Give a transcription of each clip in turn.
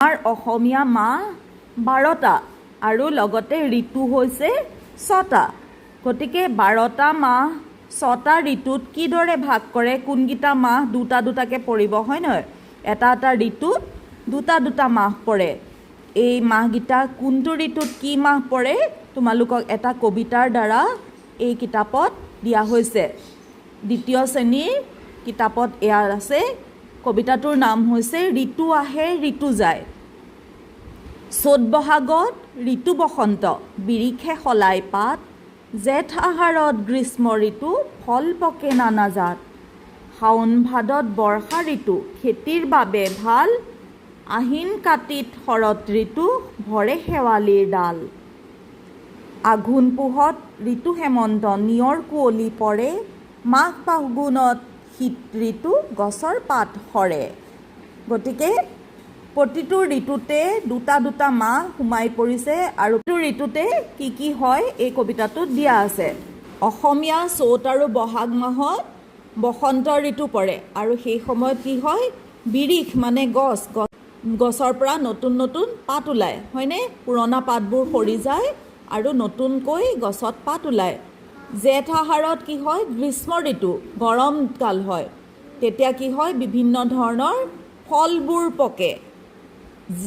আমাৰ অসমীয়া মাহ 12টা আৰু লগতে ঋতু হৈছে ছটা। গতিকে 12টা মাহ ছটা ঋতুত কিদৰে ভাগ কৰে, কোনকেইটা মাহ দুটা দুটাকৈ পৰিব, হয় নহয়? এটা এটা ঋতুত দুটা দুটা মাহ পৰে। এই মাহকেইটা কোনটো ঋতুত কি মাহ পৰে, তোমালোকক এটা কবিতাৰ দ্বাৰা এই কিতাপত দিয়া হৈছে। দ্বিতীয় শ্ৰেণীৰ কিতাপত এয়া আছে। কবিতাটোৰ নাম হৈছে "ঋতু আহে ঋতু যায়"। চ'ত বহাগত ঋতু বসন্ত, বিৰিখে সলাই পাত। জেঠ আহাৰত গ্ৰীষ্ম ঋতু, ফল পকে নানা জাত। শাওণ ভাদত বৰ্ষা ঋতু, খেতিৰ বাবে ভাল। আহিন কাতিত শৰৎ ঋতু, ভৰে শেৱালিৰ ডাল। আঘোণ পুহত ঋতু হেমন্ত, নিয়ৰ কুঁৱলী পৰে। মাঘ ফাগুনত শীত ঋতু, গছৰ পাত সৰে। গতিকে প্ৰতিটো ঋতুতে দুটা দুটা মাহ সোমাই পৰিছে আৰু প্ৰতিটো ঋতুতে কি কি হয়, এই কবিতাটোত দিয়া আছে। অসমীয়া চ'ত আৰু বহাগ মাহত বসন্ত ঋতু পৰে আৰু সেই সময়ত কি হয়? বিৰিখ মানে গছ, গছৰ পৰা নতুন নতুন পাত ওলায়, হয়নে? পুৰণা পাতবোৰ সৰি যায় আৰু নতুনকৈ গছত পাত ওলায়। জেঠ আহাৰত কি হয়? গ্ৰীষ্ম ঋতু, গৰম কাল হয়। তেতিয়া কি হয়? বিভিন্ন ধৰণৰ ফলবোৰ পকে।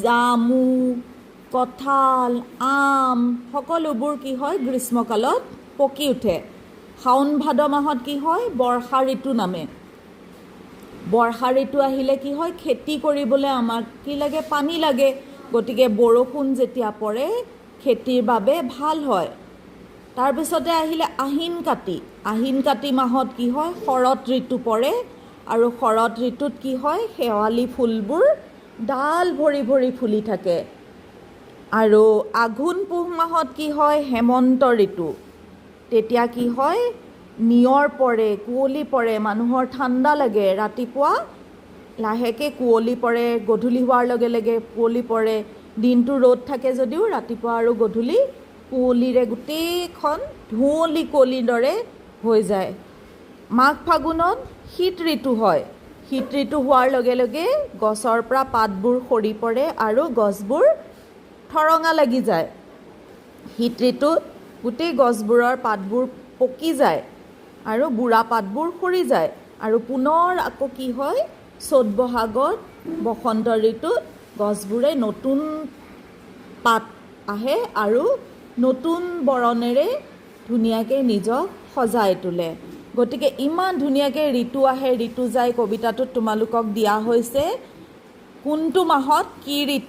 জামু, কঁঠাল, আম সকলোবোৰ কি হয়? গ্ৰীষ্মকালত পকি উঠে। শাওণ ভাদ মাহত কি হয়? বৰ্ষা ঋতু নামে। বৰ্ষা ঋতু আহিলে কি হয়? খেতি কৰিবলৈ আমাক কি লাগে? পানী লাগে। গতিকে বৰষুণ যেতিয়া পৰে, খেতিৰ বাবে ভাল হয়। তাৰপিছতে আহিলে আহিন কাতি। আহিন কাতি মাহত কি হয়? শৰৎ ঋতু পৰে আৰু শৰৎ ঋতুত কি হয়? শেৱালি ফুলবোৰ ডাল ভৰি ভৰি ফুলি থাকে। আৰু আঘোণ পুহ মাহত কি হয়? হেমন্ত ঋতু। তেতিয়া কি হয়? নিয়ৰ পৰে, কুঁৱলী পৰে, মানুহৰ ঠাণ্ডা লাগে। ৰাতিপুৱা লাহেকৈ কুঁৱলী পৰে, গধূলি হোৱাৰ লগে লগে কুঁৱলী পৰে। দিনটো ৰ'দ থাকে যদিও ৰাতিপুৱা আৰু গধূলি কুঁৱলীৰে গোটেইখন ধুঁৱলি কুঁৱলীৰ দৰে হৈ যায়। মাঘ ফাগুনত শীত ঋতু হয়। শীত ঋতু হোৱাৰ লগে লগে গছৰ পৰা পাতবোৰ সৰি পৰে আৰু গছবোৰ ঠৰঙা লাগি যায়। শীত ঋতুত গোটেই গছবোৰৰ পাতবোৰ পকি যায় আৰু বুঢ়া পাতবোৰ সৰি যায়। আৰু পুনৰ আকৌ কি হয়? চ'ত বহাগত বসন্ত ঋতুত গছবোৰে নতুন পাত আহে আৰু নতুন বৰণেৰে ধুনীয়াকৈ নিজক সজাই তোলে। গতিকে ইমান ধুনীয়াকৈ "ঋতু আহে ঋতু যায়" কবিতাটোত তোমালোকক দিয়া হৈছে কোনটো মাহত কি ঋতু।